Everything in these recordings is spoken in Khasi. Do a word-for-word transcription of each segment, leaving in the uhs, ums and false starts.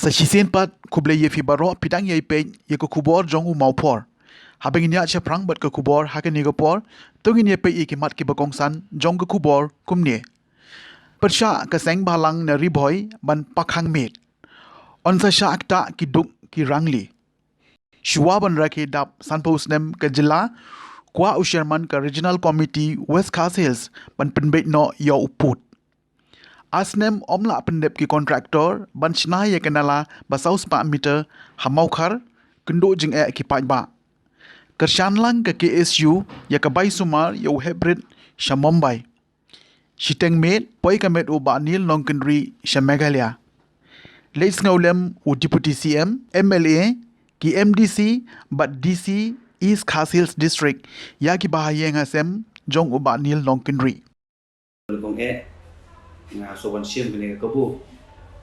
Ta shisien pat, khublei ïa phi baroh phi dang ïai peit ïa ka khubor jong u Mawphor. Haba ngin ïaid shaphrang bad ka khubor ha kane ka por, to ngin ïa peit ïa ki mat kiba kongsan jong ka khubor kumne. Pyrshah ka seng bhalang na Ri Bhoi ban pakhang miet. Yn sa shah ktah ki duk ki rangli. Shuwa ban rakhe dap sanphew snem ka jylla, kwah u chairman ka Regional Committee West Khasi Hills ban pynbeit noh ïa u pud. Ar snem ym lah pyndep ki contractor ban shna ïa ka nala ba saw spah meter ha Mawkhar, kynduh jingeh ki paidbah. Kyrshan lang ka K S U ïa ka bai sumar ïa u heprit sha Mumbai. Shiteng miet, poi ka met u Bah Neil Nongkynrih sha Meghalaya. Leit sngewlem u Deputy C M, M L A, ki M D C bad D C East Khasi Hills District ïa kiba ha ïing ha sem jong u Bah Neil Nongkynrih. Kong eh, nga sngewbha ban shim kane ka kabu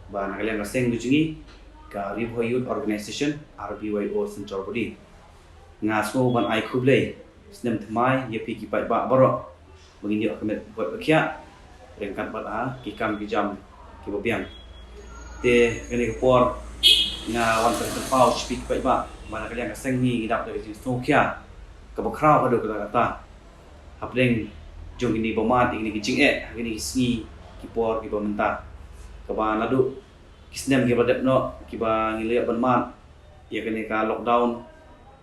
ba na ka liang ka seng ka jong ngi, ka Ri Bhoi Youth Organization, R B Y O Central Body. Nga sngewbha ban ai khublei snem thymmai ïa phi ki paidbah baroh ba ngin ïoh ka met ba khiah ryngkat bad ha ki kam ki jam kiba biang. Te kane ka por nga wan ban pynpaw sha phi ki paidbah ba na ka liang ka seng ngi ngi dap da ka jingsngewkhia kaba khraw haduh katta katta hapdeng jong kine ba mad ïa kine ki jingeh ha kine ki sngi ki por kiba mynta, kaba naduh ki snem kiba dep noh kiba ngi la ïoh ban mad ïa kane ka lockdown,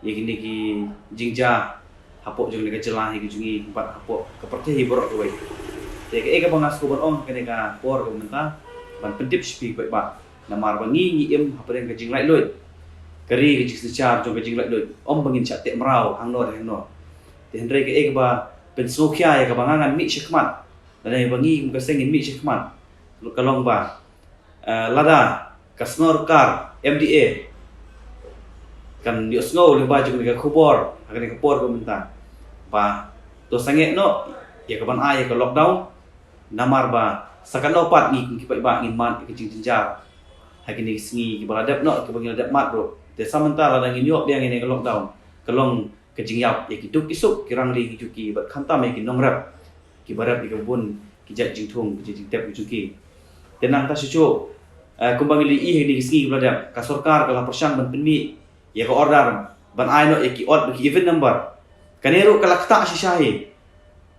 ïa kine ki jingjia hapoh jong kane ka jylla hi ka jong ngi bad hapoh ka pyrthei hi baroh kawei. Te kaei kaba nga sngewbha ban ong ha kane ka por kaba mynta, ban pyntip sha phi ki paidbah, namar ba ngi ngi im hapdeng ka jinglaitluid. Ka ri ka jingsynshar jong ka jinglaitluid, ym ba ngin shah teh mraw hangno re hangno. Te hynrei kaei kaba pynsngewkhia ïa kaba nga ngan mih shakhmat, lane ba ngi kum ka seng ngin mih shakhmat, ka long ba, eh, lada ka sorkar M D A kan ïohsngew lyngba jong kane ka khubor ha kane ka por kaba mynta, ba to sangeh noh ïa ka ban ai ïa ka lockdown, namar ba sa katno pat ngi kum ki paidbah ngin mad ïa ka jingjynjar ha kine ki sngi kiba la dep noh, kiba ngi la dep mad ruh. Te sa mynta lada ngin ïoh biang ïa kane ka lockdown, ka long ka jingïap ïa ki duk ki suk, ki rangli ki juki bad khamtam ïa ki nongrep kiba rep ïa ka bun ki jait jingthung, ki jait jingtep ki juki. Te nangta shuh shuh, eh, kumba ngi la ïohi ha kine ki sngi kiba la dep, ka sorkar ka la pyrshang ban pynmih ïa ka order ban ai noh ïa ki ot bad ki even number. Kane ruh ka la ktah shisha hi.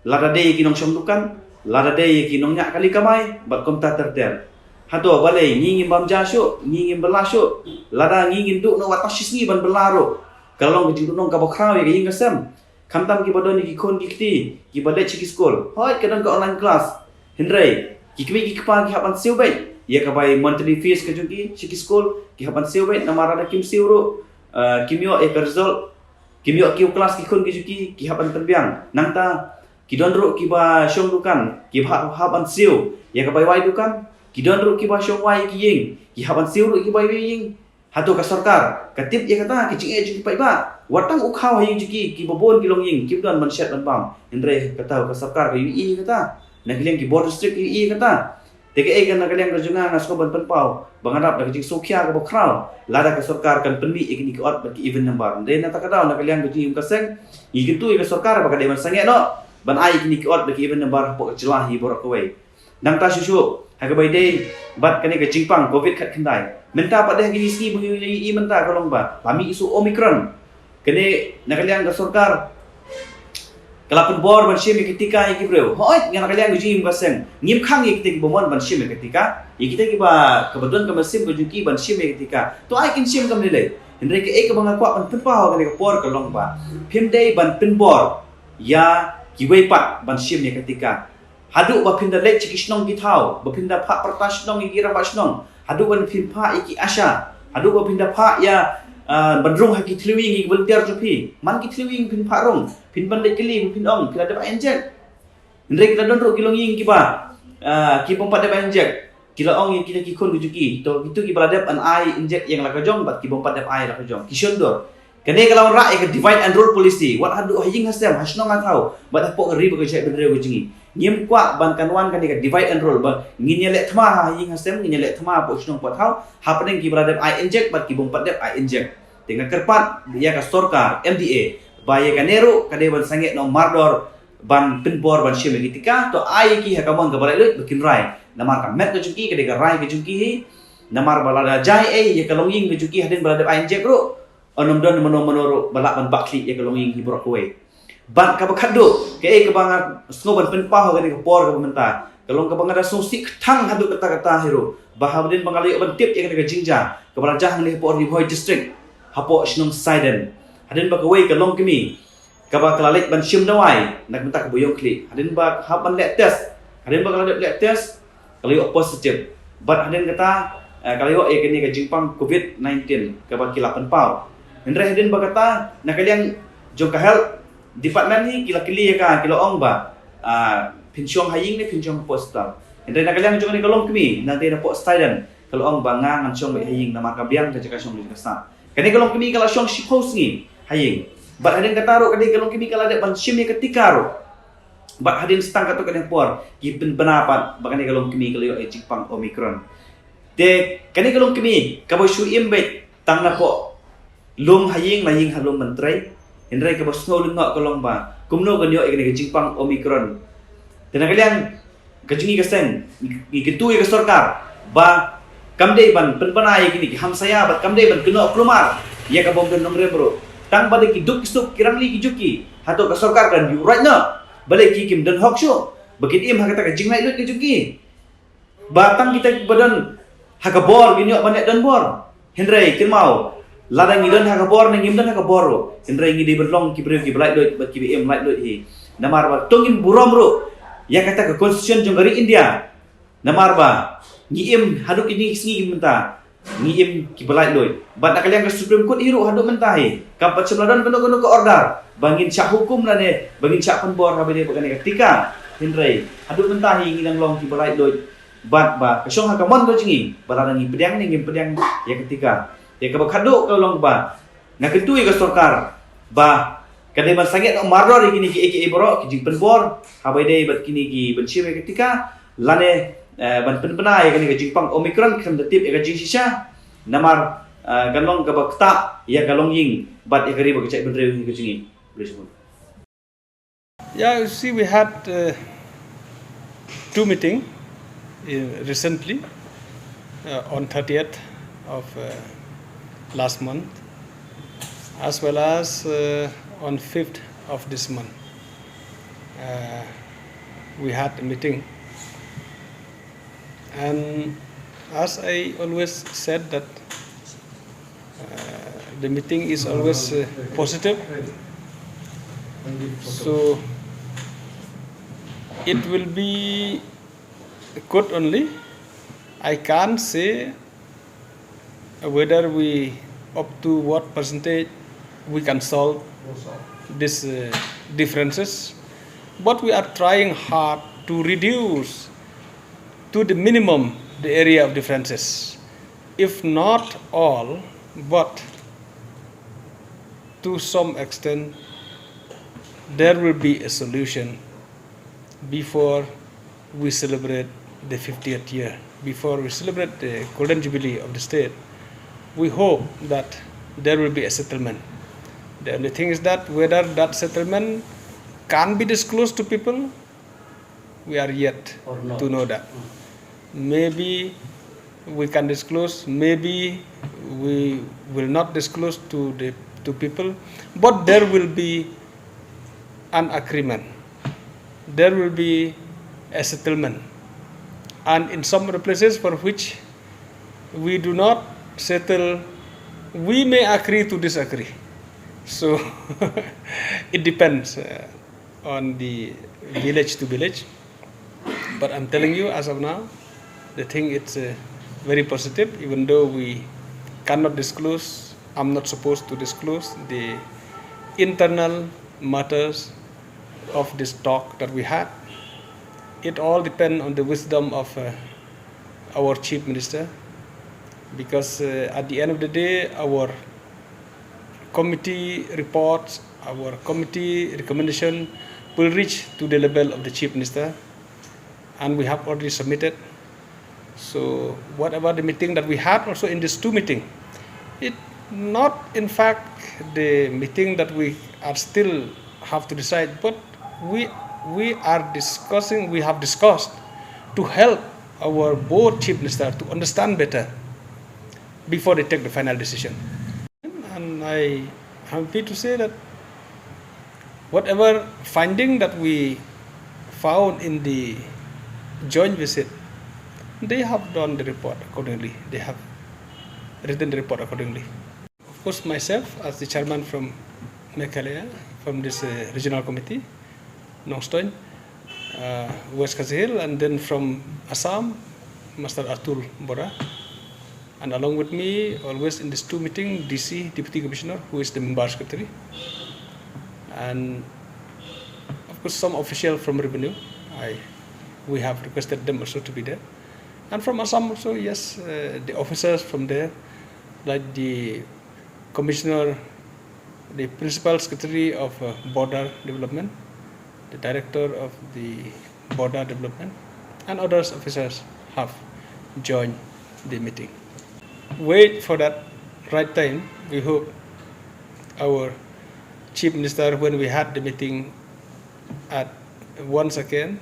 Lada dei ïa ki nongshong dukan, lada dei ïa ki nongñiah kali kamai bad kumta ter ter. Hato balei ngi ngim bam ja shuh, ngi ngim bylla shuh? Lada ngi ngin duh noh wat tang shi sngi ban bylla ruh, ka long ka jingduhnong kaba khraw ïa ka ïing ka sem. Khamtam kiba don ïa ki khun ki kti kiba leit sha ki skul, hooid ka don ka online class, hynrei ki kmie ki kpa ki hap ban siew beit ïa ka bai monthly fees ka jong ki sha ki skul, ki hap ban siew beit namar lada kim siew ruh, eh, kim ïoh ïa ka result, kim ïoh ki class ki khun ki jong ki, ki hap ban pynbiang. Nangta ki don ruh kiba shong dukan kiba hap, hap ban siew ïa ka bai wai dukan, ki don ruh kiba shong wai ïa ki ïing, ki hap ban siew ruh ïa ki bai wai ïing. Hato ka sorkar ka tip ïa kata ka jingeh jong ki paidbah? Wat tang u khaw ha ïing jong ki, kiba bun ki longïing kim don ban shet ban bam. Hynrei kata ka sorkar ka ïohi ïa kata. Na ka liang ki bor district ïohi ïa kata. Te kaei ka na ka liang ka jong nga nga sngewbha ban pynpaw ba nga dap da ka jingsngewkhia kaba khraw lada ka sorkar kan pynmih ïa kine ki ot bad ki even number. Hynrei na kata ka daw na ka liang ka jong ngi kum ka seng ngi kyntu ïa ka sorkar ba ka dei ban sangeh noh ban ai ïa kine ki ot bad ki even number hapoh ka jylla hi baroh kawei. Nangta shuh shuh ha kaba ïadei bad kane ka jingpang covid khatkhyndai. Mynta pat de ha kine ki sngi ba ngi ïohi mynta ka long ba la mih ïa u Omicron. Kane na ka liang ka sorkar ka la pynbor ban shim ïa ka tika ïa ki briew. Hooid, nga na ka liang ka jingim ka seng ngim khang ïa kita kiba mon ban shim ïa ka tika, ïa kita kiba, kaba don ka mynsiem ka jong ki ban shim ïa ka tika. To ai kin shim kam lei lei. Hynrei kaei kaba nga kwah ban pynpaw ha kane ka por ka long ba phim dei ban pynbor ïa kiwei pat ban shim ïa ka tika. Haduh ba phin da leit sha ki shnong ki thaw, ba phin da phah pyrta shnong ïa ki rangbah shnong, haduh ba phin phah ïa ki ASHA, haduh ba phin da phah ïa, ah, ban rung ha ki thliew ïing ïa ki volunteer jong phi. Man ki thliew ïing phin phah rung, phin ban leit kylli, phin ong phi la dep ai inject. Hynrei ki la don ruh ki longïing kiba, ah, ki bym pat dep ai inject. Ki la ong ïa kita ki khun ki jong ki, to kitu kiba la dep ban ai inject ïa la ka jong bad ki bym pat dep ai la ka jong, ki shon dur. Kane ka la wanrah ïa ka divide and rule policy wat haduh ha ïing ha sem, ha shnong ha thaw bad hapoh ka ri bad ka jaitbynriew ka jong ngi. Ngim kwah ban kan wan kane ka divide and rule ba ngin ïaleh thma ha ïing ha sem, ngin ïaleh thma hapoh shnong hapoh thaw hapdeng kiba la dep ai inject bad ki bym pat dep ai inject. Te nga kyrpad ïa ka sorkar M D A ba ïa kane ruh ka dei ban sangeh noh mardor ban pynbor ban shim ïa ki tika, to ai ïa ki ha ka mon kaba laitluid ba kin rai. Namar ka met ka jong ki ka dei ka rai ka jong ki hi. Namar ba lada jia ei ïa ka longïing ka jong ki hadien ba la dep ai injek ruh, ym don mano mano ruh ba lah ban bakhlieh ïa ka longïing hi baroh kawei. Bad kaba khatduh, kaei kaba nga sngew ban pynpaw ha kane ka por kaba mynta, ka long kaba nga da sngewsih kthang haduh katta katta hi ruh, ba hadien ba nga la ïoh ban tip ïa kane ka jingjia kaba la jia hangne hapoh Ri Bhoi District, hapoh shnong Saiden, hadien ba kawei ka longkmie kaba ka la leit ban shim dawai na ka bynta kaba ïong khlieh, hadien ba hap ban leh test, hadien ba ka la dep leh test, ka la ïoh positive. Bad hadien kata, eh, ka la ïoh ïa kane ka jingpang covid nineteen kaba ki la pynpaw. Hynrei hadien ba kata, na ka liang jong ka health department hi ki la kylli ïa ka, ki la ong ba, ah, phin shong ha ïing ne phin shong hapoh hospital. Hynrei na ka liang jong kane ka longkmie, nangta napoh Saiden, ka la ong ba nga ngan shong beit ha ïing namar ka biang ka jaka shong ka jaka sah. Kane ka longkmie ka la shong shiphew sngi ha ïing. Bad hadien kata ruh ka dei ka longkmie ka la dep ban shim ïa ka tika ruh. Bad hadien sa tang katto katne por ki pynbna pat ba kane ka longkmie ka la ïoh ïa ka jingpang Omicron. Te kane ka longkmie kaba shu im beit tang napoh lum ha ïing, la ïing ha lum ban trei. Hynrei kaba sngew lyngngoh ka long ba kumno kan ïoh ïa kane ka jingpang Omicron. Te na ka liang ka jong ngi ka seng, ngi kyntu ïa ka sorkar ba kam dei ban pynbna ïa kine ki hamsaïa bad kam dei ban kynnoh kulmar ïa ka bym don nongrim ruh. Tang ba dei ki duk ki suk ki rangli ki jong ki, hato ka sorkar kan ïuh right noh? Balei ki kim don hok shuh ba kin im ha kata ka jinglaitluid ka jong ki? Ba tang kita kiba don ha ka bor kin ïoh ban leh donbor. Hynrei kynmaw, lada ngi don ha ka bor ne ngim don ha ka bor ruh, hynrei ngi dei ban long ki briew kiba laitluid bad kiba im laitluid hi. Namar ba to ngin burom ruh ïa kata ka constitution jong ka ri India. Namar ba ngi im haduh kine ki sngi ki mynta, ngi im kiba laitluid. Bad na ka liang ka Supreme Court hi ruh haduh mynta hi kam pat shym la don kano kano ka order ba ngin shah hukum lane ba ngin shah pynbor haba ïadei bad kane ka tika. Hynrei haduh mynta hi ngi dang long kiba laitluid. Bad ba ka shong ha ka mon ka jong ngi ba lada ngi pdiang ne ngim pdiang ïa ka tika. Ïa kaba khatduh ka long ba nga kyntu ïa ka sorkar ba ka dei ban sangeh noh mardor ïa kine kiei kiei baroh ki jingpynbor haba ïadei bad kine ki ban shim ïa ka tika lane, eh, ban pynbna ïa kane ka jingpang Omicron khlem da tip ïa ka jingshisha. Namar, eh, kan long kaba ktah ïa ka longïing bad ïa ka ri bad ka jaitbynriew ka jong ngi. Khublei shibun. Yeah, you see, we had, uh, two meeting, uh, recently, uh, on thirtieth of, uh, last month, as well as, uh, on fifth of this month. Uh, we had a meeting, and as I always said that, uh, the meeting is always, uh, positive. So it will be good only. I can't say whether we, up to what percentage we can solve these, uh, differences. But we are trying hard to reduce to the minimum the area of differences. If not all, but to some extent, there will be a solution before we celebrate the fiftieth year, before we celebrate the Golden Jubilee of the state. We hope that there will be a settlement. The only thing is that whether that settlement can be disclosed to people, we are yet to know that. Maybe we can disclose, maybe we will not disclose to the, to people, but there will be an agreement. There will be a settlement. And in some of the places for which we do not settle, we may agree to disagree. So it depends, uh, on the village to village. But I'm telling you, as of now, the thing is, uh, very positive, even though we cannot disclose, I'm not supposed to disclose the internal matters of this talk that we had. It all depends on the wisdom of, uh, our chief minister, because, uh, at the end of the day, our committee reports, our committee recommendation will reach to the level of the chief minister, and we have already submitted. So whatever the meeting that we had also in these two meeting, it not in fact the meeting that we are still have to decide, but we, we are discussing, we have discussed to help our both chief minister to understand better before they take the final decision. And I am happy to say that whatever finding that we found in the joint visit, they have done the report accordingly. They have written the report accordingly. Of course, myself as the chairman from Meghalaya, from this uh, regional committee, Nongstoin, uh, West Khasi Hills, and then from Assam, Master Atul Bora. And along with me, always in this two meeting, D C, Deputy Commissioner, who is the member secretary. And of course, some official from revenue. I, we have requested them also to be there. And from Assam also, yes, uh, the officers from there, like the commissioner, the principal secretary of uh, border development, the director of the border development, and others officers have joined the meeting. Wait for that right time. We hope our chief minister, when we had the meeting at once again,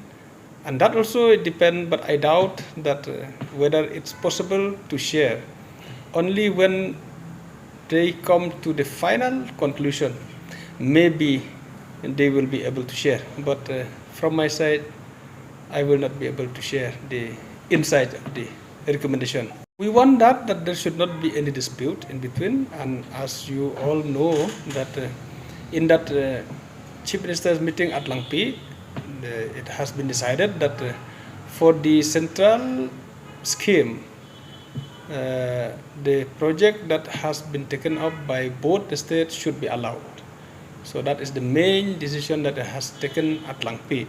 and that also depend, but I doubt that uh, whether it's possible to share. Only when they come to the final conclusion, maybe they will be able to share. But uh, from my side, I will not be able to share the insight of the recommendation. We want that, that there should not be any dispute in between. And as you all know, that uh, in that uh, chief minister's meeting at Langpih, the, it has been decided that uh, for the central scheme, uh, the project that has been taken up by both the states should be allowed. So that is the main decision that has taken at Langpih,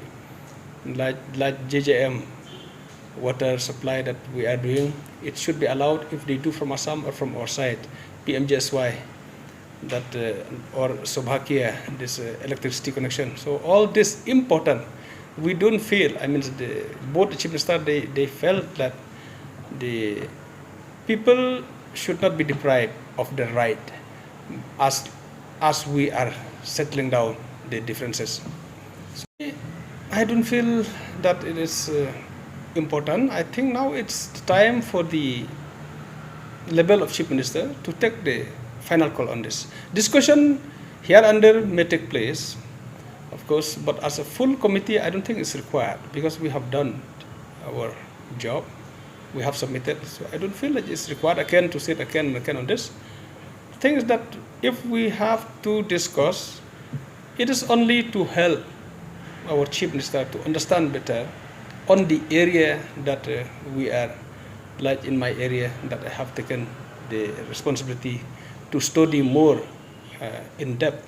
like, like J J M water supply that we are doing, it should be allowed if they do from Assam or from our side, P M G S Y, that uh, or Saubhagya, this uh, electricity connection. So all this important. We don't feel, I mean, the, both the chief minister, they, they felt that the people should not be deprived of the right as as we are settling down the differences. So, I don't feel that it is uh, important. I think now it's the time for the level of chief minister to take the final call on this. Discussion here and there may take place, of course, but as a full committee, I don't think it's required because we have done our job. We have submitted. So I don't feel that it's required again to sit again and again on this. Thing is that if we have to discuss, it is only to help our chief minister to understand better on the area that uh, we are, like in my area, that I have taken the responsibility to study more uh, in depth.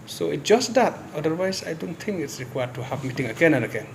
So it's just that. Otherwise, I don't think it's required to have meeting again and again.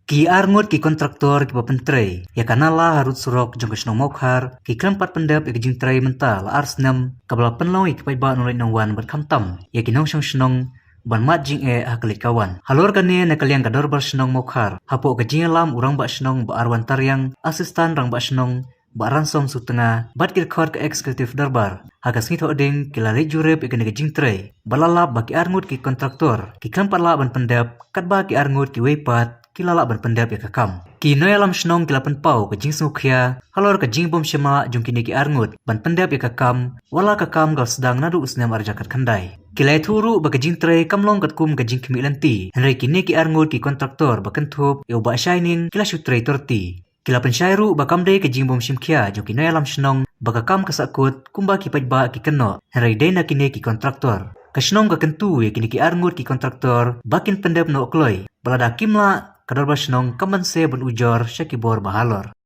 Ki arngut ki kontraktor kiba pyntrei ïa ka nala harud surok jong ka shnong Mawkhar ki khlem pat pyndep ïa ka jingtrei mynta la ar snem, kaba la pynlong ïa ki paidbah nongleit nongwan bad khamtam ïa ki nongshong shnong ban mad jingeh ha ka leit ka wan. Halor kane, na ka liang ka Dorbar Shnong Mawkhar, hapoh ka jingïalam u Rangbah Shnong Bah Arwan Tariang, Assistant Rangbah Shnong Bah Ransom Sutnga bad ki dkhot ka Executive Dorbar, ha ka Sngi Thohdieng ki la leit jurip ïa kane ka jingtrei, bad la lap ba ki arngut ki kontraktor ki khlem pat lah ban pyndep, katba ki arngut kiwei pat ki la lah ban pyndep ïa ka kam. Ki nongïalam shnong ki la pynpaw ka jingsngewkhia halor ka jingbymshemphang jong kine ki arngut ban pyndep ïa ka kam, wat la ka kam ka la sdang naduh u snem ar hajar khatkhyndai. Ki la ïathuh ruh ba ka jingtrei kam long katkum ka jingkhmih lynti, hynrei kine ki arngut ki kontraktor ba kynthup ïa u Bah Shining ki la shu trei torti. Ki la pynshai ruh ba kam dei ka jingbymshemphang jong ki nongïalam shnong ba ka kam ka sahkut kumba ki paidbah ki kynnoh, hynrei dei na kine ki kontraktor. Ka shnong ka kyntu ïa kine ki arngut ki kontraktor ba kin pyndep noh kloi, bad lada kim lah, ka Dorbar Shnong kam banse ban ujor sha ki bor ba halor.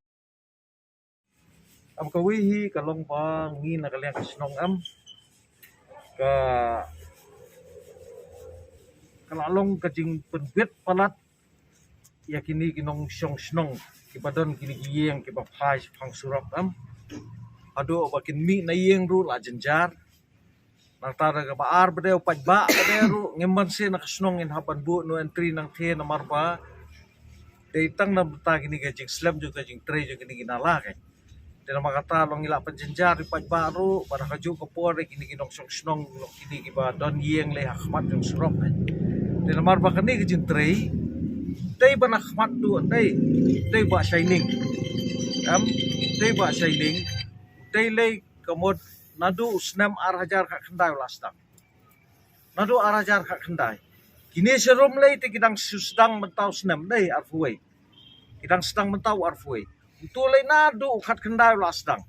Em, kawei hi ka long ba ngi na ka liang ka shnong, em, ka, ka la long ka jingpynbit palat ïa kine ki nongshong shnong kiba don kine ki ïing kiba phai shaphang surok, em. Haduh ba kin mih na ïing ruh la jynjar. Nangta da kaba ar ba dei u paidbah ba dei ruh, ngim banse na ka shnong ngin hap ban buh no entry nangtei, namar ba dei tang na bynta kine ki jingslem jong ka jingtrei jong kine ki nala, kan. Te namar kata long ngi la pynjynjar ïa u paidbah ruh, ba da kajuh ka por dei kine ki nongshong shnong, long kine kiba don ïing lei ha khmat jong surok, kan. Te namar ba kane ka jingtrei dei ban ha khmat tu, dei, dei Bah Shining. Em, dei Bah Shining. tei lei ka mut naduh u snem ar hajar khatkhyndai u la sdang. Naduh ar hajar khatkhyndai. Kine sharum lei te ki dang sdang mynta u snem dei arphew wei. Ki dang sdang mynta u arphew wei. Uto lei naduh u khatkhyndai u la sdang.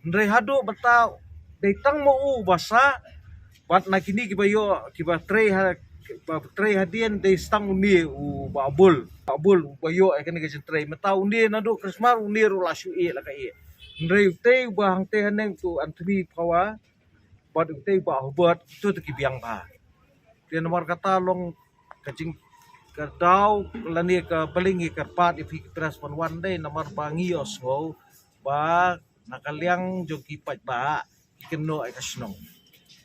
Hynrei haduh mynta dei tang ma u ba sah, bad na kine kiba ïoh, kiba trei ha, kiba trei hadien dei tang une u Bah Bul. Bah Bul uba ïoh ïa kane ka jingtrei. Mynta une naduh Christmas une ruh la shu ïeh la ka ïeh. Hynrei utei uba hangtei haneng tu Anthony Phawa bad utei Bah Hubert, uto te ki biang bha. Te namar kata long ka jing, ka daw lane ka balei ngi kyrpad ïa phi ki press ban wan dei namar ba ngi ïohsngew ba na ka liang jong ki paidbah ki kynnoh ïa ka shnong.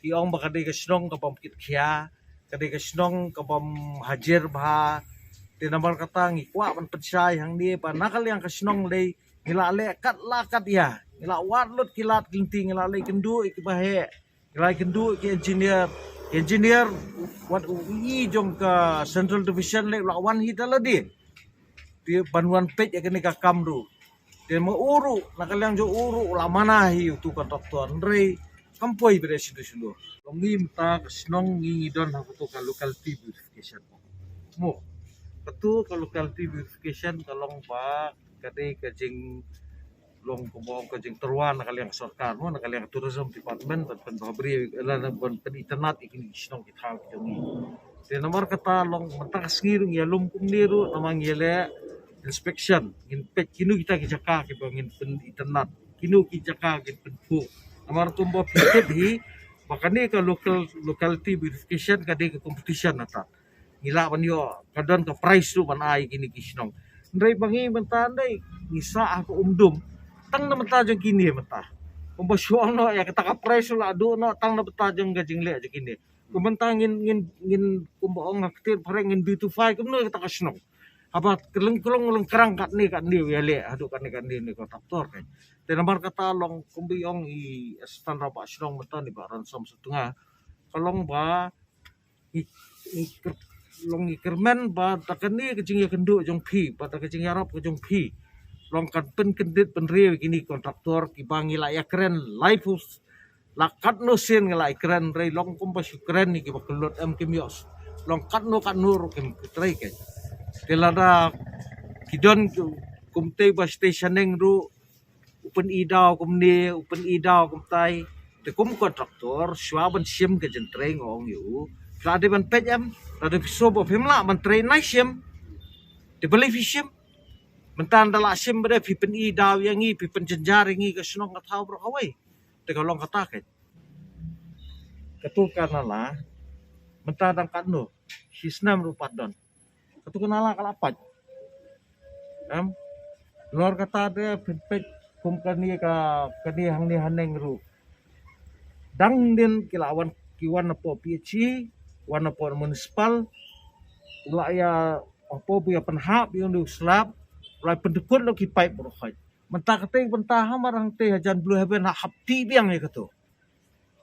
Ki ong ba ka dei ka shnong ka bym kit khia, ka dei ka shnong ka bym hajir bha. Te namar kata ngi kwah ban pynshai hangne ba na ka liang ka shnong lei ngi la leh kat la kat ïa, ngi la wad lut ki lad ki lynti, ngi la leh kynduh ïa kiba heh, ngi la leh kynduh ïa ki engineer, ki engineer wat u i jong ka Central Division lei u la wan hi da lade. Te ban wan peit ïa kane ka kam ruh. Te ma u ruh na ka liang jong u ruh u la mana hi utu ka doktor, hynrei kam poi bad shuh shuh. Long ngi mynta ka shnong ngi, ngi don ha katu ka locality beautification. Mo, katu ka locality beautification ka long ba ka dei ka jing, long kumba ong ka jingtyrwa na ka liang ka sorkar mo, na ka liang ka tourism department ban pynbha briew, lane ban pynitynnad ïa kine ki shnong ki thaw ki jong ngi. Te namar kata long mynta ka sngi ruh ngi ïalum kumne ruh namar ngi ïaleh inspection, ngin peit kino kita ki jaka kiba ngin pynitynnad, kino ki jaka ngin pynphuh. Namar kumba phi tip hi ba kane ka local, locality beautification ka dei ka competition nata. Ngi lah ban ïoh, ka don ka prize ruh ban ai kine ki shnong. Hynrei ba ngi mynta dei ngi sah ha ka umdum tang na bynta jong kine mynta. Kumba shu ong noh ïa kata ka prize ruh la duh noh tang na bynta jong ka jingleh jong kine. Kumba mynta ngin, ngin, ngin kumba ong ha ka ktien phareng ngin beautify kumno ïa kata ka shnong. Haba ka lyngkrong lyngkrang katne katne u ïaleh haduh katne katne ne ka doktor kan. Te namar kata long kumba ong i assistant rangbah shnong mynta ne Bah Ransom Sutnga. Ka long ba ngi, ngi kyrmen ba da kane ka jingïakynduh jong phi, ba da ka jingïarap ka jong phi, long kan pynkyndit bynriew ïa kine ki kontraktor kiba ngi la ïakren laiphew, la katno sien ngi la ïakren, hynrei long kumba shu kren ïa kiba kyllut, em kim ïoh, long katno katno ruh kim trei kein. Te lada ki don kumtei ba station eng ruh u pyni daw kumne, u pyni daw kumtai. Te kum kontraktor shuwa ban shim ka jingtrei nga ong ïa u, la dei ban peit em, la dei phi sngewbha phim lah ban trei nai shim. Te balei phi shim? Mynta da la shim ba dei phi pyni daw ïa ngi, phi pynjynjar ïa ngi ka shnong ka thaw baroh kawei. Te ka long kata kein. Katu ka nala mynta dang katno, shi snem ruh pat don. Katu ka nala ka la pait. Em, lor kata de pynpeit kum kane ka, kane hangne haneng ruh. Dang din ki la wan, ki wan napoh P H E, wan napoh municipal. U la ïa, hapoh bu ïa pynhap ïa u slab, u la pyndukut noh ki pipe baroh khoit. Mynta katei bynta ha mar hangtei hajan Blue Heaven ha hap tih biang ïa katu.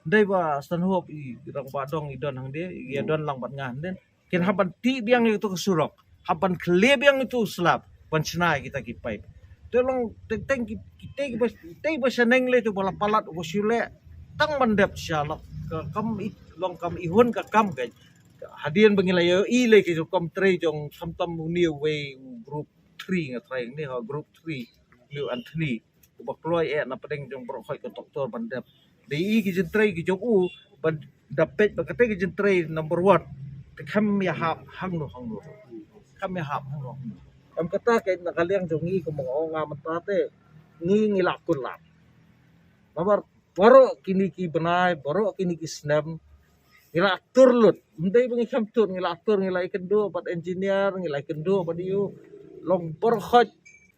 Dei ba san hop i rangbah dong i don hangde, i don lang bad nga hangde. Kin hap ban tih biang ïa katu ka surok, hap ban khleh biang ïa katu slab ban shna ïa kita ki pipe. Te long teng teng ki, kitei ki ba, kitei ba shaneng lei tu ba la palat u ba shu leh tang ban dep sha lok ka kam i, long kam i hun ka kam ka. Hadien ba ngi la ïohi lei ki kam trei jong khamtam une uwei u group three nga trai ne ha group three. Liu Anthony uba kloi eh na pdeng jong baroh khoit ka doktor ban dep. Dei i ki jingtrei ki jong u ban da peit ba katei ki jingtrei number one. Te kham ïahap hangno hangno. Kham ïahap hangno hangno. Em kata ka na ka liang jong ngi kumba nga ong nga mynta te ngi ngi la kular. Namar baroh kine ki bnai, baroh kine ki snem ngi la tur lut. Ym dei ba ngi kham tur, ngi la tur, ngi la ïakynduh bad engineer, ngi la ïakynduh bad ïa u long baroh khoit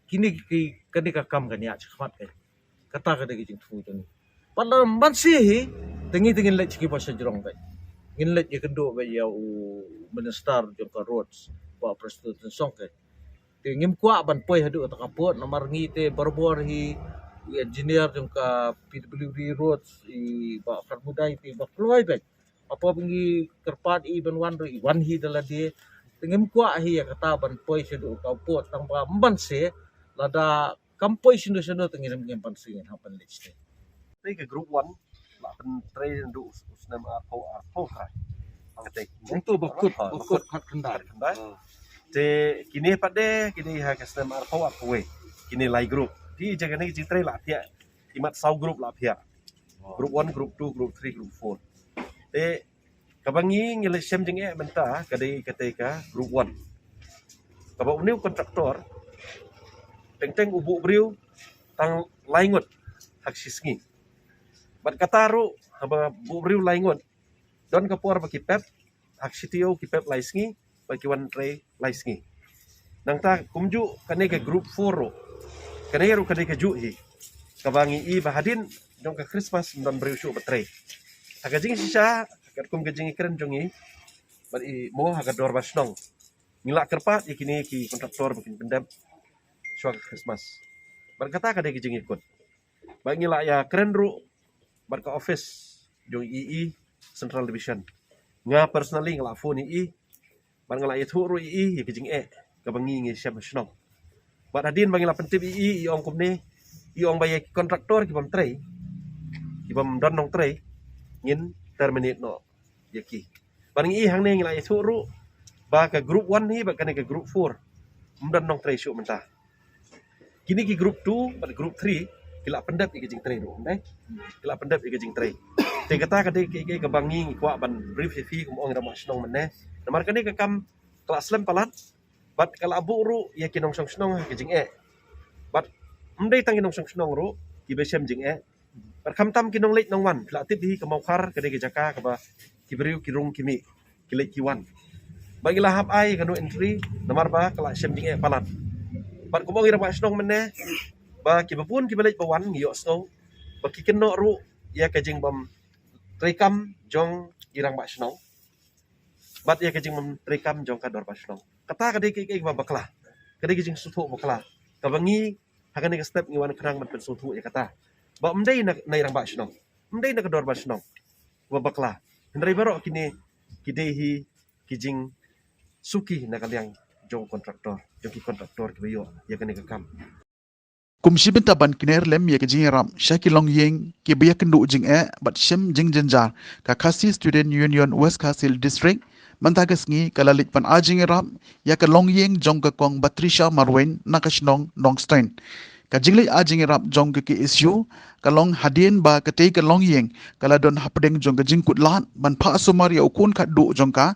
kine ki, kane ka kam kan ïa shakhmat ka. Kata ka dei ka jingthmu jong ngi. Pat lada ym banse hi te ngi te ngin leit sha kiba sha jrong beit. Ngin leit ïakynduh beit ïa u minister jong ka roads, Bah Prestone Tynsong ka. Te ngim kwah ban poi haduh kata ka pud namar ngi te barabor hi i engineer jong ka P W D roads i Bah Kharmudai te ba kloi beit. Hapoh ba ngi kyrpad i ban wan ruh i wan hi da lade. Te ngim kwah hi ïa kata ban poi shaduh ka pud tang ba ym banse, lada kam poi shano shano te ngin, ngim banse, ngin hap ban leit shatei. Te ka group one la pyntrei naduh u snem arphew arphew hynrei. Hangtei. Ong to ba kut, ha, ba ba kut kut. Khatkhyndai. Khatkhyndai. Ah. Te kine pat de, kine ha ka snem arphew arphew wei. Kine lai group. Te jaka ne jingtrei la thiah. Imat saw group la thiah. Wow. Group one, group two, group three, group four. Te kaba ngi ngi la shem jingeh mynta ka dei kata ka group one. Kaba une u contractor teng teng u buh briew tang lai ngut ha ka shi sngi. Bad kata ruh haba buh briew lai ngut don ka por ba ki pep ha ka shi taïew ki pep lai sngi, ba ki wan trei lai sngi. Nangta kumjuh kane ka group four ruh. Kane ruh kane kajuh hi. Kaba ngi i ba hadien jong ka Christmas ym don briew shuh ba trei. Ha ka jingshisha, katkum ka jingkren jong ngi, bad i mo ha ka dorbar shnong, ngi la kyrpad ïa kine ki contractor ba kin pyndep shuwa ka Christmas. Bad kata ka dei ka jingïakut. Bad ngi la ïakren ruh bad ka office jong i i Central Division. Nga personally nga la phone i i, bad nga la ïathuh ruh i i ïa ka jingeh kaba ngi ngi shem ha shnong. Bad hadien ba ngi la pyntip i i, i ong kumne, i ong ba ïa ki contractor ki bym trei, ki bym don nongtrei, ngin terminate noh ïa ki. Bad ngi i hangne ngi la ïathuh ruh ba ka group one hi bad kane ka group four ym don nongtrei shuh mynta. Kine ki group two bad group three ki la pyndep ïa ka jingtrei ruh, ym dei? Ki la pyndep ïa ka jingtrei. Te kata ka dei ka, ka, kaba ngi ngi kwah ban brief ïa phi kum ong i rangbah shnong mynne. Namar kane ka kam ka la slem palat bad ka la buh ruh ïa ki nongshong shnong ha ka jingeh. Bad ym dei tang ki nongshong shnong ruh kiba shem jingeh. Bad khamtam ki nongleit nongwan, phi la tip hi ka Mawkhar ka dei ka jaka kaba ki briew ki rung ki mih, ki leit ki wan. Bad ngi la hap ai ka no entry namar ba ka la shem jingeh palat. Bad kum ong i rangbah shnong mynne ba kiba bun kiba leit ba wan ngi ïohsngew ba ki kynnoh ruh ïa ka jingbym treikam jong i rangbah shnong bad ïa ka jingbym treikam jong ka dorbar shnong. Kata ka dei ka, ka, kaba bakla. Ka dei ka jingsngewthuh bakla kaba ngi ha kane ka step ngi wan khnang ban pynsngewthuh ïa kata. Ba ym dei na, na i rangbah shnong, ym dei na ka dorbar shnong ba bakla. Hynrei baroh kine ki dei hi ki jingsuki na ka liang jong contractor, jong ki contractor kiba ïoh ïa kane ka kam. Kum shi bynta ban kner lem ïa ka jingïarap sha ki longïing kiba ïakynduh jingeh bad shem jingjynjar, ka Khasi Student Union West Khasi Hills District mynta ka sngi ka la leit ban ai jingïarap ïa ka longïing jong ka Kong Patricia Marwein na ka shnong Nongstoiñ. Ka jingleit ai jingïarap jong ka K S U ka long hadien ba katei ka longïing ka la don hapdeng jong ka jingkut lad ban phah sumar ïa u khun khatduh jong ka,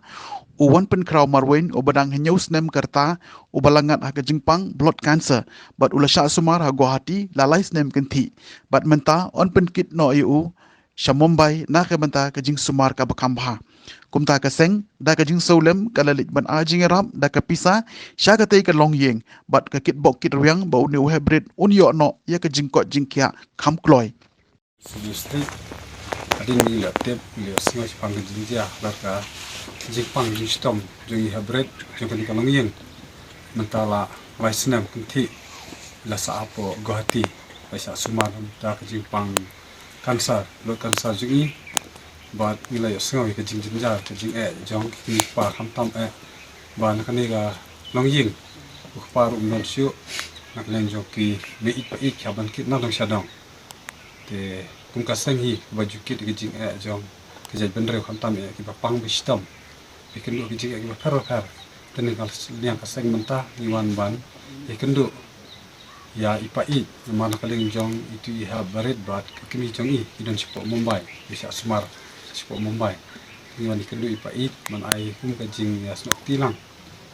u Wanpynkhraw Marwein, uba dang hynñiew snem ka rta, uba la ngat ha ka jingpang blood cancer bad u la shah sumar ha Guwahati la lai snem kynthih. Bad mynta yn pynkit noh ïa u sha Mumbai na ka bynta ka jingsumar kaba kham bha. Kumta ka seng da ka jingsngewlem ka la leit ban ai jingïarap da ka pisa sha katei ka longïing bad ka kitbok kitrwiang ba une u heprit un ïoh noh ïa ka jingkoit jingkhiah kham kloi. Suggested. Hadien ngi la tip, ngi la sngew shaphang ka jingjia, bad ka jingpang jingshitom jong i heprit jong kane ka longïing. Mynta la lai snem kynthih la sah hapoh Guwahati, la shah sumar mynta ka jingpang cancer, blood cancer jong i. Bad ngi la ïohsngew ïa ka jingjynjar, ka jingeh jong ki kmie kpa khamtam eh ba na kane ka longïing u kpa ruh um don shuh, na ka liang jong ki mei ïeit pa ïeit ki hap ban kit na dong sha dong. Te kum ka seng hi kaba ju kit ïa ka jingeh jong ka jaitbynriew khamtam eh kiba pang ba shitom, ba ïakynduh ka jingeh kiba pher ba pher. Te na ka liang ka seng mynta ngi wan ban ïakynduh ïa i pa ïeit, namar na ka liang jong itu i heprit bad ka kmie jong i ki don shapoh Mumbai, ki shah sumar shapoh Mumbai. Ngi wan ïakynduh i pa ïeit ban ai kum ka jingïasnoh kti lang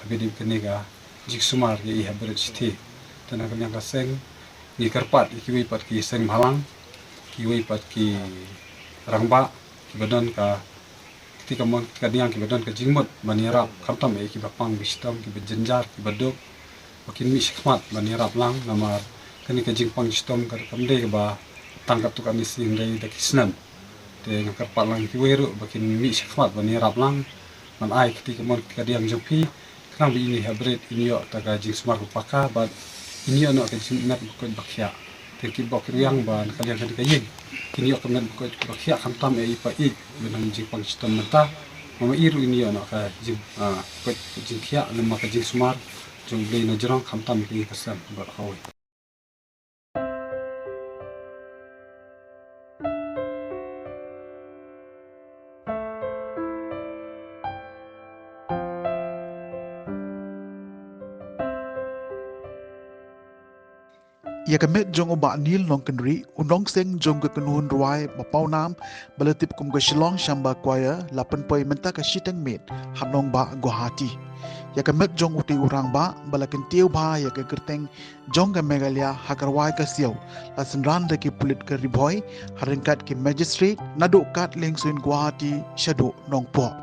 haba ïadei bad kane ka jingsumar ïa i heprit shithi. Te na ka liang ka seng ngi kyrpad ïa kiwei pat ki seng bhalang, kiwei pat ki rangbah kiba don ka kti kamon kti kadiang kiba don ka jingmut ban ïarap khamtam eh kiba pang ba shitom, kiba jynjar, kiba duk, ba kin mih shakhmat ban ïarap lang, namar kane ka jingpang shitom ka kam dei kaba tang katto katne sngi, hynrei da ki snem. Te nga kyrpad lang ïa kiwei ruh ba kin mih shakhmat ban ïarap lang, ban ai kti kamon kti kadiang jong phi, khnang ba ine i heprit in ïoh ta ka jingsumar ba paka bad in ïoh noh ka jingmet ba koit ba khiah. Te ki bok ki riang ba na ka liang kane ka ïing kin ïoh ka met ba koit ba khiah khamtam eh i pa ïeit ba don jingpang shitom mynta. Mama i ruh in ïoh noh ka jing, ah, koit jingkhiah lem ma ka jingsumar jong U Blei na jrong khamtam ïa ka ïing ka sem bad kawei. Ïa ka met jong u Bah Neil Nongkynrih, u nongseng jong ka kynhun rwai ba pawnam ba la tip kum ka Shillong Shamba Choir, la pynpoi mynta ka shiteng miet ha nongbah Guwahati. Ïa ka met jong utei u rangbah ba la kyntiew bha ïa ka kyrteng jong ka Meghalaya ha ka rwai ka siaw, la synran da ki pulit ka Ri Bhoi ha ryngkat ki magistrate, naduh Kad Liengsuin Guwahati shaduh Nongpoh.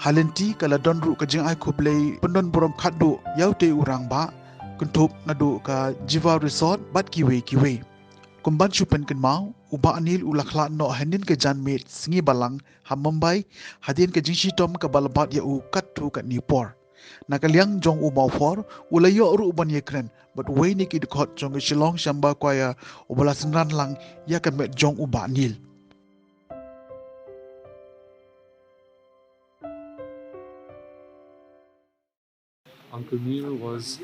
Ha lynti ka la don ruh ka jingai khublei pyndonburom khatduh ïa utei u rangbah, kynthup naduh ka Jiva Resort bad kiwei kiwei. Kum ban shu pynkynmaw, u Bah Neil u la khlad noh hynnin ka janmiet sngi Balang ha Mumbai, hadien ka jingshitom kaba la bat ïa u katto katne por. Na ka liang jong u mawphor, u la ïoh ruh ban ïakren bad uwei na ki dkhot jong ka Shillong Shamba Choir, uba la synran lang ïa ka met jong u Bah Neil. Uncle Neil was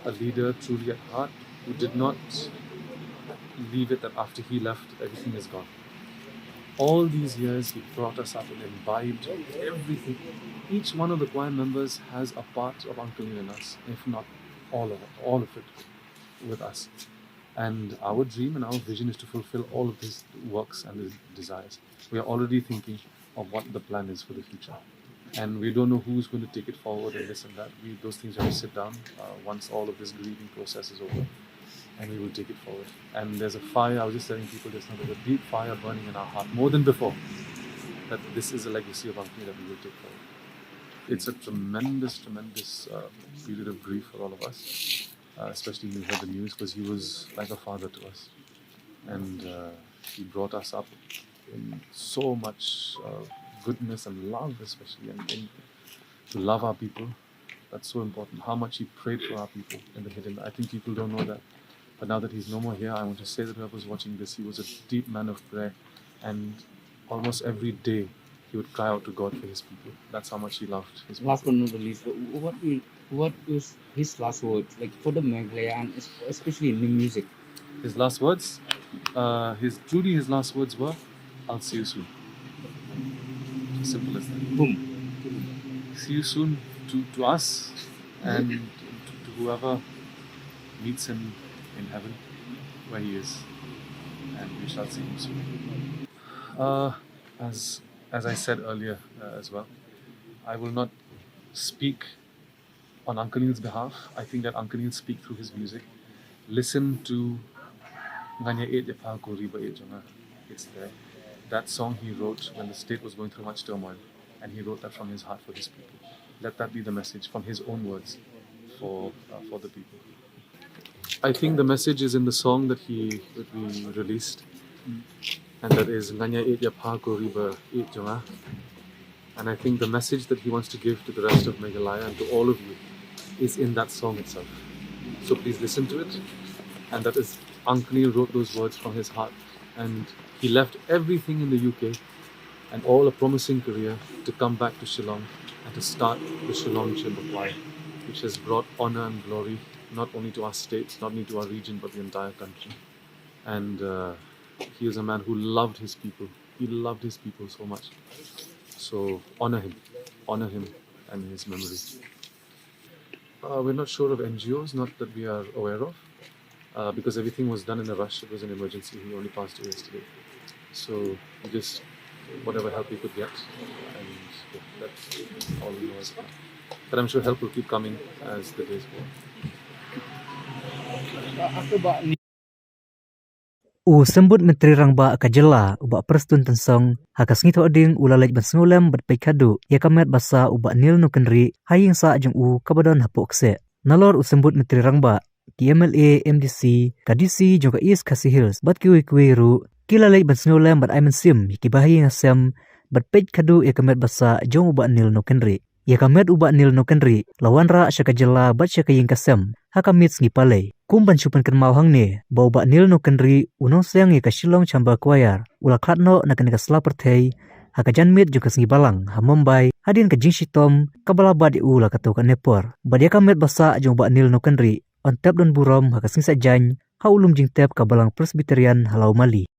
a leader truly at heart, who did not leave it that after he left, everything is gone. All these years, he brought us up and imbibed everything. Each one of the choir members has a part of Uncle Neil in us, if not all of it, all of it with us. And our dream and our vision is to fulfill all of his works and his desires. We are already thinking of what the plan is for the future. And we don't know who's going to take it forward and this and that. We, those things have to sit down, uh, once all of this grieving process is over. And we will take it forward. And there's a fire, I was just telling people just now, there's a deep fire burning in our heart, more than before, that this is a legacy of Uncle Neil that we will take forward. It's a tremendous, tremendous, uh, period of grief for all of us, uh, especially when we heard the news, 'cause he was like a father to us. And, uh, he brought us up in so much, uh, goodness and love, especially, and, and to love our people. That's so important. How much he prayed for our people in the hidden. I think people don't know that. But now that he's no more here, I want to say that whoever's watching this, he was a deep man of prayer. And almost every day, he would cry out to God for his people. That's how much he loved his people. Last but not the least, wh- what is, what is his last words, like, for the Meghalaya and es- especially in the music? His last words, uh, his truly his last words were, "I'll see you soon." Simple as that. Boom. See you soon to, to us and to, to whoever meets him in heaven, where he is, and we shall see him soon. Uh, as as I said earlier, uh, as well, I will not speak on Uncle Neil's behalf. I think that Uncle Neil speak through his music. Listen to Nga Nia Ïeit Ïa Pha Ko Ri Ba Ïeit Jong Nga. It's there. That song he wrote when the state was going through much turmoil, and he wrote that from his heart for his people. Let that be the message from his own words for, uh, for the people. I think the message is in the song that he that we released, and that is Nga Nia Ïeit Ïa Pha Ko Ri Ba Ïeit Jong Nga. And I think the message that he wants to give to the rest of Meghalaya and to all of you is in that song itself. So please listen to it. And that is, Uncle Neil wrote those words from his heart. And he left everything in the U K and all a promising career to come back to Shillong and to start the Shillong Chamber Choir, which has brought honor and glory not only to our state, not only to our region, but the entire country. And, uh, he is a man who loved his people. He loved his people so much. So honor him, honor him and his memory. Uh, we're not sure of N G Os, not that we are aware of, uh, because everything was done in a rush. It was an emergency. He only passed away yesterday. So we just, whatever help we could get, and yeah, that's all we know as of now. But I'm sure help will keep coming as the days go on. U Symbud Myntri Rangbah ka jylla, u Bah Prestone Tynsong, ha ka sngi Thohdieng u la leit ban sngewlem bad peit khadduh ïa ka met ba sah u Bah Neil Nongkynrih ha ïing sah jong u kaba don hapoh kseh. Nalor u Symbud Myntri Rangbah, ki M L A, M D C, ka D C jong ka East Khasi Hills bad kiwei kiwei ruh ki la leit ban sngewlem bad ai mynsiem ïa ki bahaïing hasem bad peit khadduh ïa ka met ba sah jong u Bah Neil Nongkynrih. Ïa ka met u Bah Neil Nongkynrih la wanrah sha ka jylla bad sha ka ïing ka sem ha ka miet sngi Palei. Kum ban shu pynkynmaw hangne ba u Bah Neil Nongkynrih, u nongseng ïa ka Shillong Chamber Choir, u la khlad noh na kane ka sla pyrthei ha ka janmiet jong ka sngi Balang ha Mumbai, hadien ka jingshitom kaba la bat ïa u la katto katne por. Bad ïa ka met ba sah jong u Bah Neil Nongkynrih yn tep donburom ha ka sngi Saitjaiñ ha u lum jingtep ka Balang Presbyterian ha Lawmali.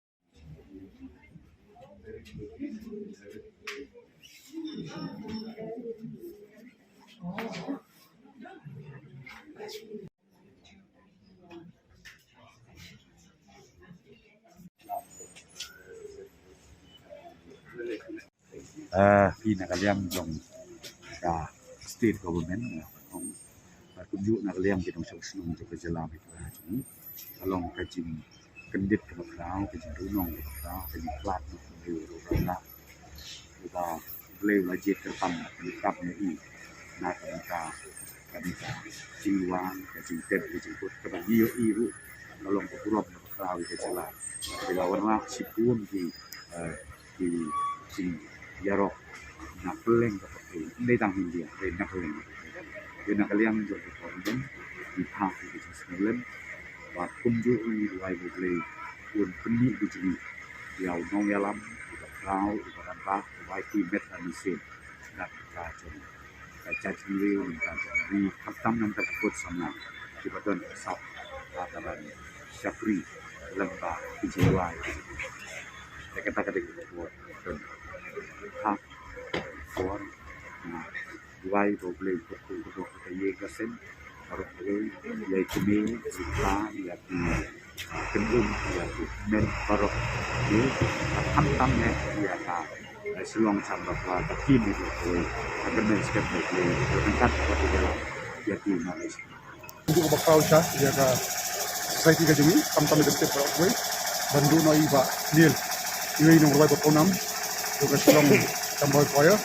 Eh, phi na ka liang jong ka state government, eh, kumjuh na ka liang ki nongshong shnong jong ka jylla Meghalaya jong ngi, ka long ka jingkyndit kaba khraw, ka jingduhnong kaba khraw, ka jingkhlad na ka jingduhnong kaba khraw. Uba U Blei u la jied kyrpang, kyrpang ïa i na ka bynta, ka bynta jingwan, ka jingtep, ka jingkut kaba ngi ïohi ruh ka long ka burom kaba khraw ïa ka jylla. Ka la wanrah shibun ki, eh, ki jingïarap na kylleng ka pyrthei, ym dei tang India, hynrei na kylleng ka pyrthei. Te na ka liang jong ka government, ngi phah ïa ka jingsngewlem bad kumjuh ngi duwai ba U Blei un pynmih bujli ïa u nongïalam uba khraw, uba rangbah, uba aiti met bad mynsiem. Bad ka jong ka jaitbynriew, ka jong ngi khamtam na ka bynta ki kut samla kiba don ka sap, ba ka ban shakri lyngba ki jingduwai. Te kata ka dei ka khubor. Ha khubor, na, duwai ba U Blei u kyrkhu kyrdoh ïa ka ïing ka sem baroh kawei, ïa i kmie, ïa i kpa, ïa ki kynhun, ïa ki hynmen baroh kawei, bad khamtam eh ïa ka, eh, Shillong Chamber Choir, ka team baroh kawei, ka kyrmen skhem ba U Blei u ryngkat bad ïa, ïa ki. Kumjuh kaba khraw sha ïa ka society ka jong ngi, khamtam ïa ka state baroh kawei, ban duh noh ïa i Bah Neil, iwei i nongrwai ba pawnam jong ka Shillong Chamber Choir.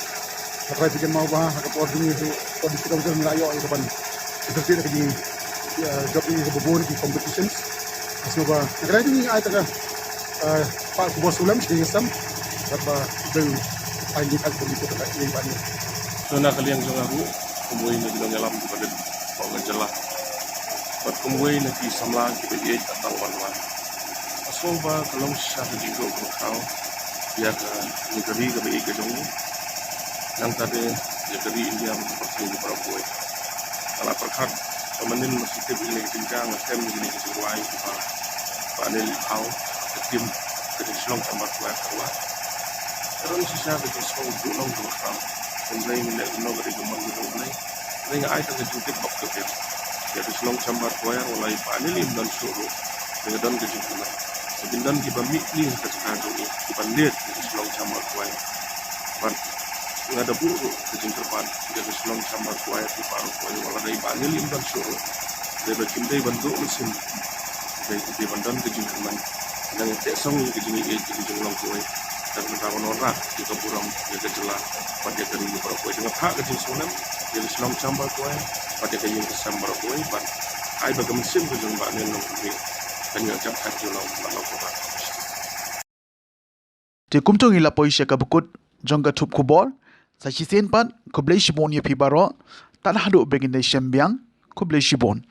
Hynrei phi kynmaw ba ha ka por jong ngi ruh, ka dei ka jong ngi la ïoh ïa ka ban ïa ka jing, ïa, jop ïa kaba bun ki competitions. Hynrei ba na ka liang jong ngi ai ta ka, eh, phah khubor sngewlem sha ka ïing ka sem bad ba U Blei u ai ngi ka jingkyrkhu ïa i Bah Neil. To na ka liang jong nga ruh, kumwei na ki nongïalam kiba don hapoh ka jylla bad kumwei na ki samla kiba ïeit ka tang wan wan. Nga sngew ba ka long shisha ka jingduh kaba khraw ïa ka, ïa ka ri kaba ïeit ka jong ngi, nangta de ïa ka ri India bad ka pyrthei baroh kawei. Nga la pyrkhat ba mynnin ma shu tip ïa kine ki jingjia, nga shem ïa kine ki jingrwai kiba Bah Neil i phaw, ka team ka jong Shillong Chamber Choir ka rwai. Ka don shisha ka jingsngew duhnong kaba khraw. Hynrei ngin leh kumno ka dei ka mon ka jong U Blei. Hynrei nga ai tang ka jingtip bak ka pyrthei ïa ka Shillong Chamber Choir, wat la i Bah Neil im don shuh ruh, te ka don ka jingkyrmen. Te kin don kiba mih kylli ha ka jaka jong i, kiban leit ïa ka Shillong Chamber Choir. Bad nga da buh ruh ka jingkyrpad ïa ka Shillong Chamber Choir, ki baroh kawei, wat la dei Bah Neil im don shuh ruh, dei ba kim dei ban duh mynsiem, dei, dei ban don ka jingkyrmen. Nang ïa teh song ïa ka jingïeit, ïa ka jinglong kawei, da kata ban wanrah ïa ka burom ïa ka jylla bad ïa ka ri baroh kawei. Te nga phah ka jingsngewlem ïa ka Shillong Chamber Choir bad ïa ka ïing ka sem baroh kawei, bad ai ba ka mynsiem ka jong Bah Neil Nongkynrih kan ïoh jop ha ka jinglong bad long kaba. Te kumto ngi la poi sha kaba kut jong ka thup khubor. Sa shisien pat, khublei shibun ïa phi baroh. Tad haduh ba ngin ïashem biang, khublei shibun.